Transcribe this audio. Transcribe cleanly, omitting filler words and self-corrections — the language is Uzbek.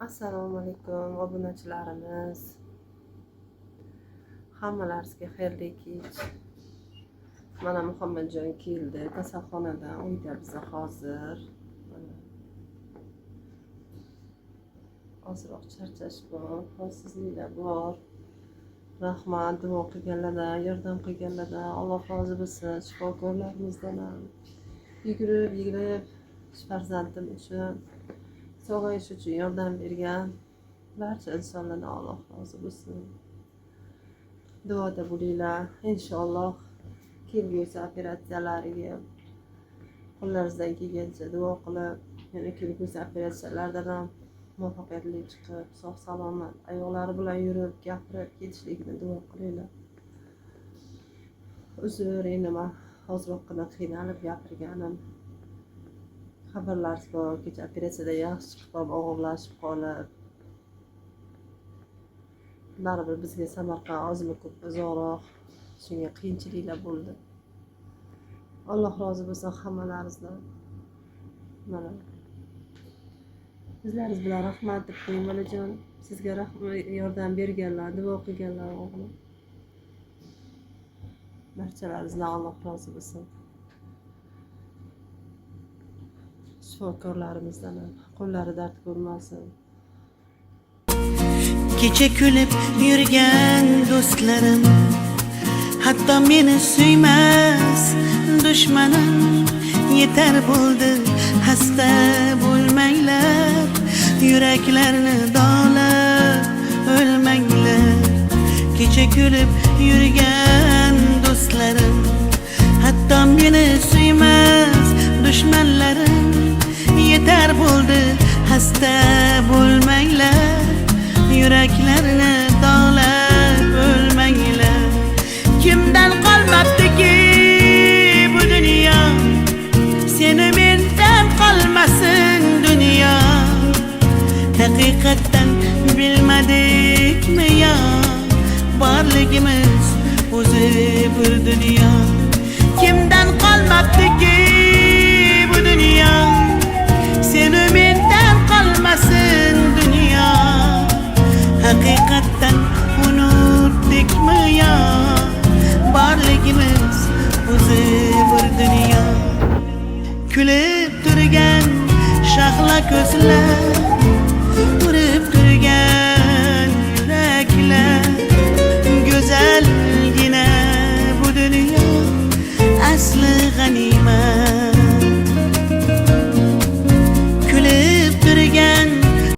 Assalomu alaykum, obunachilarimiz. Hammalaringizga xayrli kech. Mana Muhammadjon keldi kasalxonadan, uyda biza hozir. Mana. Ozroq charchash bor, holsizliklar bor. Rahmat duo qilganlardan, yordam qilganlardan Alloh rozi bo'lsin, shifokorlarimizdan ham. Yugurib, yig'lab farzandim uchun, sog'ayish uchun yordam bergan barcha insonlardan Alloh rozi bo'lsin. Duoda bo'linglar. Inshaalloh kelgusi operatsiyalariga qo'llaringizdan kelgancha duo qilib, yana kelgusi operatsiyalardan ham muvaffaqiyatli chiqib, sog' salomat oyoqlari bilan yurib, gapirib ketishligini duo qilinglar. Uzr, endi man ozroqgina qiynalib gapirganim. Xabarlaringiz bor, kecha operatsiyada yaxshi chiqib ham og'irlashib qolib. Baribir bizga Samarqand ozmi ko'p uzoqroq, shunga qiyinchiliklar bo'ldi. Alloh rozi bo'lsin hammalaringizdan. Mana. Sizlaringiz bilan rahmat deb qo'ying, bolajon. Sizga rahmat, yordam berganlar, duo qilganlar, o'g'lim. Barchalaringizdan Alloh rozi bo'lsin. Shifokorlarimizdan ham qo'llari dard ko'rmasin. Kecha kulib yurgan do'stlarim, hatto meni suymas dushmanim. Yetar bo'ldi, xasta bo'lmanglar, yuraklarni dog'lab o'lmanglar. Kecha kulib yurgan do'stlarim, hatto meni suymas dushmanlarim. Yetar bo'ldi, xasta bo'lmanglar, yuraklarni dog'lab o'lmanglar. Kimdan qolmabdiki bu dunyo, seni mendan qolmasin dunyo. Haqiqatdan bilmadikmi yo, borligimiz o'zi bir dunyo. Kimdan qolmabdiki